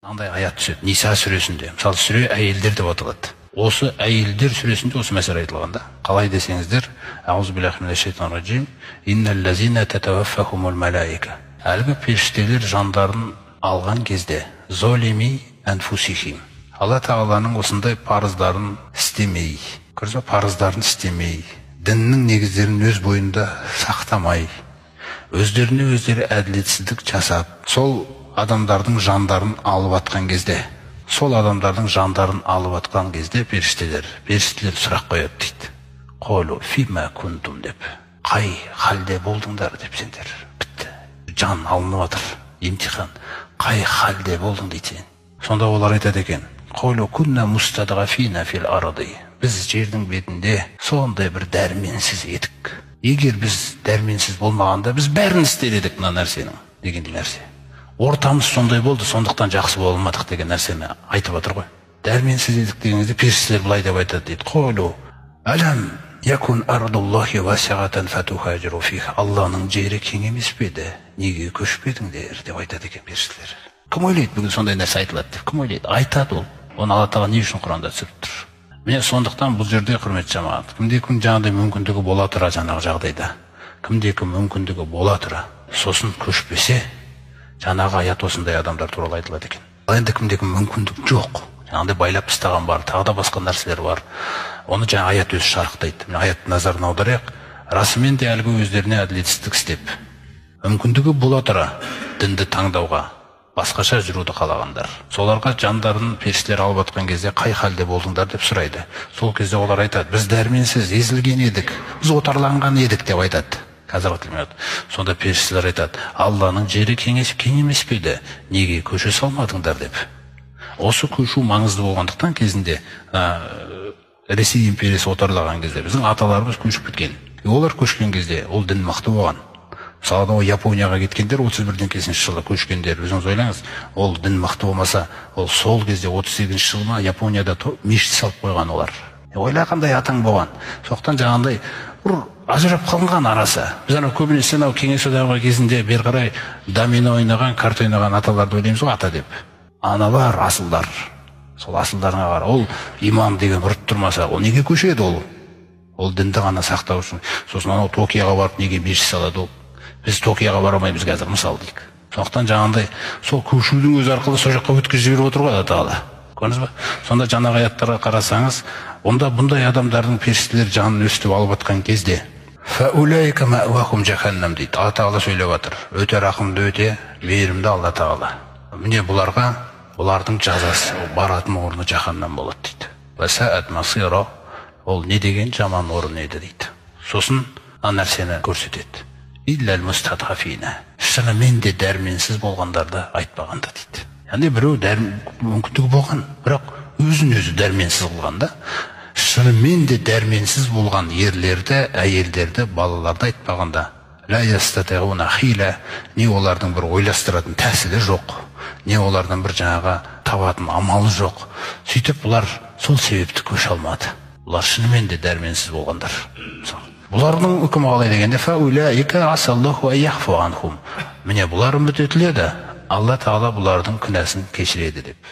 Мынандай аят түседі Ниса сүресінде. Мысалы, сүре әйелдер деп аталады. Осы әйелдер сүресінде осы мәселе айтылған да. Қалай десеңіздер, әлгі періштелер жандарын алған кезде золими әнфусихим, Алла тағаланың осындай парыздарын істемей, көрдіңіз ба, парыздарын істемей, діннің негіздерін өз бойында сақтамай, өздеріне өздері әділетсіздік жасап, сол адамдардың жандарын алып атқан кезде, сол адамдардың жандарын алып атқан кезде періштелер сұрақ қояды дейді. Қолу фима кунтум деп. Қай халде болдыңдар деп сендер. Бітті. Жан алынып жатыр. Емтихан. Қай халде болдың дейді сен. Сонда олар айтады екен. Қолу кунна мустадғафина фил арди. Біз жердің бетінде сондай бір дәрменсіз едік. Егер біз дәрменсіз болмағанда, біз бәрін істер едік мына нәрсенің дегендей нәрсе. Ортамыз сондай болды, сондықтан жақсы бола алмадық деген нәрсені айтып отыр ғой. Дәрменсіз едік деген кезде періштелер былай деп айтады дейді. Қолу алам якун ардуллахи васиатан фатухажиру фих. Алланың жері кең емес пе еді? Неге көшпедіңдер деп айтады екен періштелер. Кім ойлайды бүгін сондай нәрсе айтылады деп? Кім ойлайды? Айтады ол. Оны Алла тағала не үшін Құранда түсіріп тұр? Міне, сондықтан бұл жерде, құрметті жамағат, кімде кім жаңағыдай мүмкіндігі бола тұра, жаңағы жағдайда кімде кім мүмкіндігі бола тұра сосын көшпесе, жаңағы аят осындай адамдар туралы айтылады екен. Ал енді кімде кім мүмкіндік жоқ, жаңағыдай байлап тастаған бар, тағы да басқа нәрселер бар, оны жаңа аят өзі шарықтайды. Міне, аятты назарын аударайық. Расымен де әлгі өздеріне әділетсіздік істеп, мүмкіндігі бола тұра дінді таңдауға, басқаша жүруді қалағандар, соларға жандарын періштелер алып атқан кезде қай халде болдыңдар деп сұрайды. Сол кезде олар айтады, біз дәрменсіз езілген едік, біз отарланған едік деп айтады. Қазіргі тілмен. Сонда періштелер айтады, Алланың жері кең емес пе еді? Неге көше салмадыңдар деп. Осы көшу маңызды болғандықтан кезінде Ресей империясы отарлаған кезде біздің аталарымыз көшіп кеткен. Олар көшкен кезде ол дін мықты болған. Мысалы, ол Японияға кеткендер 31-ден 5 жылы көшкендер, өзіңіз ойлаңыз, ол дін мықты болмаса, ол сол кезде 38 жылы ма Японияда мешіт салып қойған олар. Ойла қандай атаң болған. Соқтан жаңағындай бір ажырап қалынған арасы. Біз анау көбінесе анау Кеңес одағы кезінде бері қарай домино ойнаған, карта ойнаған аталарды ойлаймыз ғой ата деп. Аналар асылдар. Сол асылдарына қара. Ол имам деген ұрып тұрмаса, ол неге көшеді ол? Ол дінді ғана сақтау үшін. Сосын анау Токиоға барып неге мешіт салады ол? Біз Токиоға бара алмаймыз қазір, мысал дейік. Сондықтан жаңағындай сол көшудің өзі арқылы сол жаққа өткізіп жіберіп отыр ғой Алла тағала. Көрдіңіз ба? Сонда жаңағы аяттарға қарасаңыз, онда бұндай адамдардың періштелер жанын өстіп алып атқан кезде фаулайка ма'вахум жаханнам дейді. Алла тағала сөйлеп жатыр. Өте рақымды, өте мейірімді Алла тағала. Міне бұларға, бұлардың жазасы, баратын орны жаһаннам болады дейді. Васаат масира, ол не деген жаман орын еді дейді. Сосын ана нәрсені көрсетеді. Илләл мустадғафина. Шынымен де дәрменсіз болғандарды айтпағанда дейді. Яғни біреу мүмкіндігі болған, бірақ өзін өзі дәрменсіз қылған да. Шынымен де дәрменсіз болған ерлерді, әйелдерді, балаларды айтпағанда, ла ястатиғуна хила, не олардың бір ойластыратын тәсілі жоқ, не олардың бір жаңағы табатын амалы жоқ. Сөйтіп бұлар сол себепті көше алмады. Бұлар шынымен де дәрменсіз болғандар. Бұлардың үкімі қалай дегенде, фаулаика асаллаху аяхфу анхум. Міне бұлар үміт етіледі, Алла тағала бұлардың күнәсін кешіреді деп.